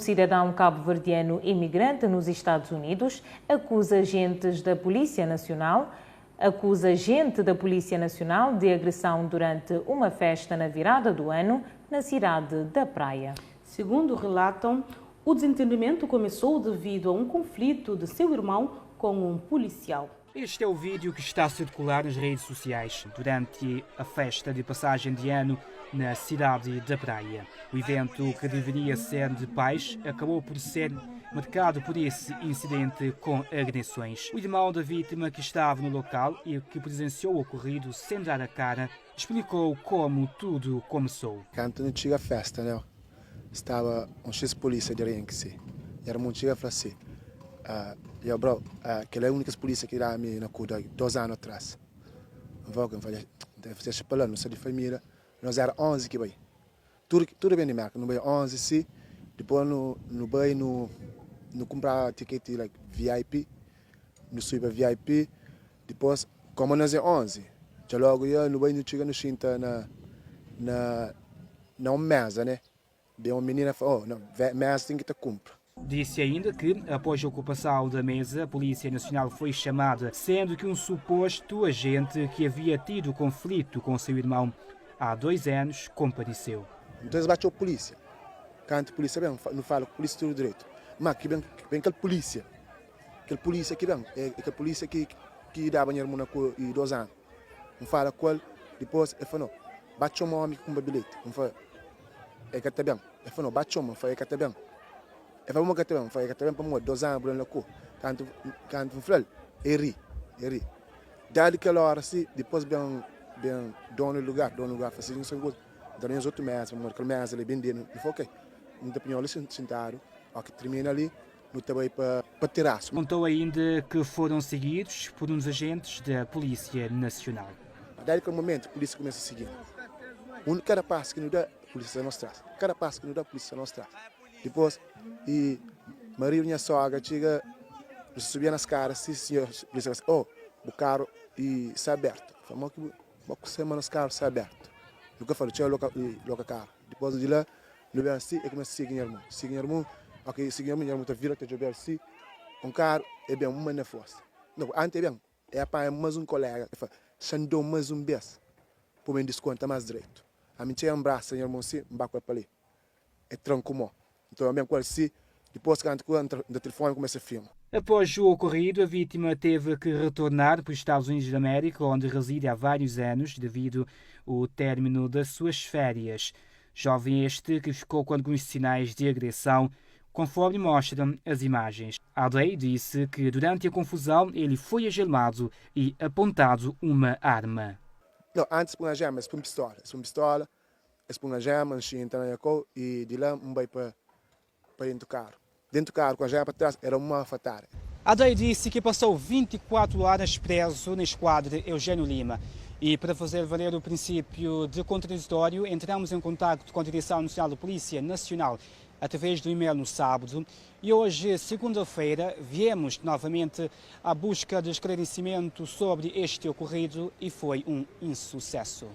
cidadão cabo-verdiano imigrante nos Estados Unidos acusa agentes da Polícia Nacional acusa agente da Polícia Nacional de agressão durante uma festa na virada do ano na cidade da Praia. Segundo relatam, o desentendimento começou devido a um conflito de seu irmão com um policial. Este é o vídeo que está a circular nas redes sociais durante a festa de passagem de ano na cidade da Praia. O evento, que deveria ser de paz, acabou por ser marcado por esse incidente com agressões. O irmão da vítima, que estava no local e que presenciou o ocorrido sem dar a cara, explicou como tudo começou. Kantu nu txiga festa, né? Staba un X polícia di Renxi. Era mun txiga fla si, "Yo bro, kel é única polícia ki da-mi na kuda 2 anu atrás." N fala, N fala, dexa pa la, nu sta di família. Nós era 11 ki bai. Tudu ben di Merka, nu bai 11 si, dipôs nu bai nu kumpra tiketi like VIP, nu subi pa VIP, dipôs, komu nós é 11, dja logo ya nu bai nu txiga nu xinta na un mesa, né? Ben un minina fala, "Oh, não, mesa ten ki ta kumpra." Disse ainda que, após a ocupação da mesa, a Polícia Nacional foi chamada, sendo que um suposto agente que havia tido conflito com seu irmão há 2 anos compareceu. Então eles bateu a polícia. Kantu polícia ben, não fala com a polícia tudo direito. Mas que ben aquele polícia que ben, é aquele polícia que dava dinheiro na e 2 anos. Não fala com ele, depois ele falou, bate um homem com um bilhete. Não fala, é que tá bem. Ele falou, bate um, falei, é que tá bem. Ele falou, que tá bem, falei, é que tá bem para morrer, 2 anos, na cu. Kantu falei, ele ri, ele ri. Dado aquela hora assim, depois ben dono do lugar, fala assim, não sei o que, então nós outro mesa, aquela mesa ali bem dentro, ele falou, ok, não tem ali sentado, ok, termina ali, no também para terraço. Contou ainda que foram seguidos por uns agentes da Polícia Nacional. Daí aquele momento, a polícia começa a seguir. Cada passo que nos dá, a polícia nos traz. Cada passo que nos dá, a polícia nos traz. Depois, e marido minha sogra chega, você subia nas caras, sim, senhor, a polícia fala, oh, o carro e está aberto. Falei, que você nos carro está aberto. Nunca falei, tinha loca carro. Depois de lá, no vem assim, e começa a seguir irmão. Seguir irmão, ok, seguir irmão, irmão está vira, está jogando assim. Um carro é bem uma na força. Não, antes é bem, é apanha mais um colega, ele fala, xandou mais um vez, por me desconta mais direito. A mim tinha um braço, irmão, assim, um baco para ali. É tranco, Então, eu mesmo com assim, depois que entra no telefone, começa a filmar. Após o ocorrido, a vítima teve que retornar para os Estados Unidos da América, onde reside há vários anos, devido ao término das suas férias. Jovem este que ficou com alguns sinais de agressão, conforme mostram as imagens. Adei disse que durante a confusão ele foi agelmado e apontado uma arma. Não, antes põe a gema, põe pistola. Põe pistola, põe a gema, entra na e de lá um vai para dentro do carro. Dentro do carro, com a gema para trás, era uma fatada. Adei disse que passou 24 horas preso na esquadra Eugênio Lima. E para fazer valer o princípio de contraditório, entramos em contato com a Direção Nacional da Polícia Nacional através do e-mail no sábado e hoje, segunda-feira, viemos novamente à busca de esclarecimento sobre este ocorrido e foi um insucesso.